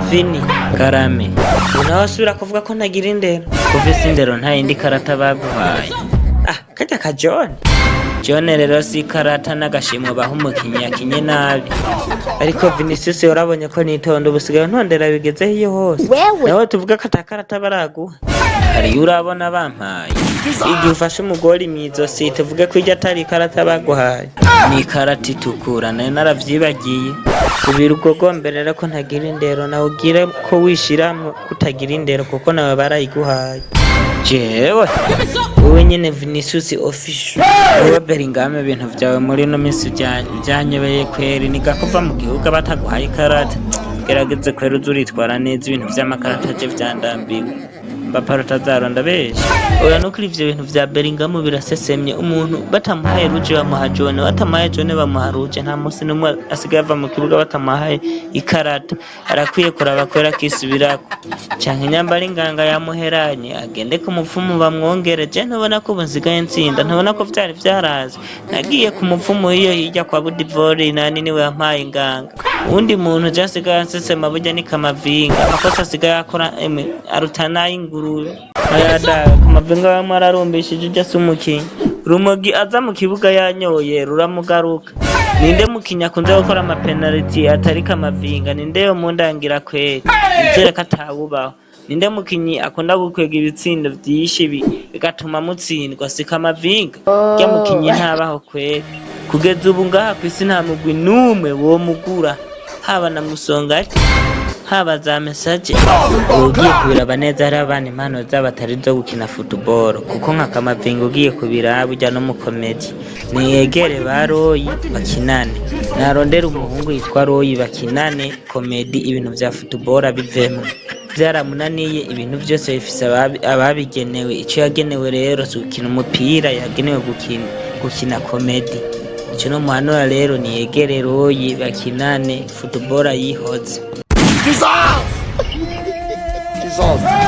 Vini karame, ubu nawe asubira kuvuga ko ntagira indero. Kuva isi indero, nta yindi karata baguhaye. Ah, karya ka John John rero si ikarata, n'agashimwe baha umukinyi yakinye nabi. Ariko Vinicius, warabonye ko nitonda, ubu usigaye ntondera bigezeho iyo hose. Wewe. Nawe tuvuga ko atakarata baraguha, hariyo urabona bampaye igihe ufashe umugori mw'izosi. Tuvuge ko iryo atari ikarata baguhaye, ni ikarata itukura, nayo naravyibagiye. Subira ugogombe rero ko ntagira indero, nawe ugire ko wishiramwo kutagira indero, kuko nawe barayiguhaye. Jewe wowe nyene Vinicius official, wowe Bellingham, ibintu vyawe muri ino minsi vyanyobeye kweri. Ni gako mu gihugu bataguhaye ikarata. Gerageze kweri uze uritwara neza, ibintu vy'amakarata je vyandambiwe. Mbappe utazaronda benshi. Oya, nukuri ivyo bintu vya Bellingham birasesemye. Umuntu batamuhaye rouge bamuha jaune, batamuhaye jaune bamuha rouge. Nta musi n'umwe asigaye ava mu kibuga batamuhaye ikarata. Arakwiye kuraba kwera akisubirako, canke nyambara inganga yamuheranye, agende ku mupfumu bamwongere. Je ntubona ko ubu nsigaye ntsinda? Ntubona ko vyari vyaraze? Nagiye ku mupfumu hiyo hirya kwa Budivori, nani niwe yampaye inganga. Uwundi muntu je asigaye ansesema burya ni Kamavinga. Amakosa asigaye akora, emwe, aruta n'ay'ingurube. Ayada Kamavinga bamwe ararumbishije. Ujya si umukinyi. Rumogi aza mu kibuga yanyoye ruramugaruka. Ninde mukinyi akunze gukora amapenaliti atari Kamavinga? Ninde yo mundangira kweri? Nizere ko atawubaho. Ninde mukinyi akunda gukwega ibitsindo vyinshi bigatuma mutsindwa? Si Kamavinga? Rya mukinyi ntabaho kweri. Kugeza ubu ngaha kw'isi nta mugwi n'umwe womugura, haba na Musongati, haba za Messager. Ugiye kubiraba neza, hari abana impano zabo atari zo gukina football, kuko nka Kamavinga ugiye kubiraba ujya no mu comédie. Niyegere ba Royi bakinane, narondera umuhungu yitwa Royi bakinane comédie, ibintu vya football abivemwo, vyaramunaniye. Ibintu vyose bifise ababigenewe. Ico yagenewe rero si gukina umupira, yagenewe gukina comédie. Ico no muhanura rero, niyegere Royi bakinane, football ayihoze. Jesus! Jesus!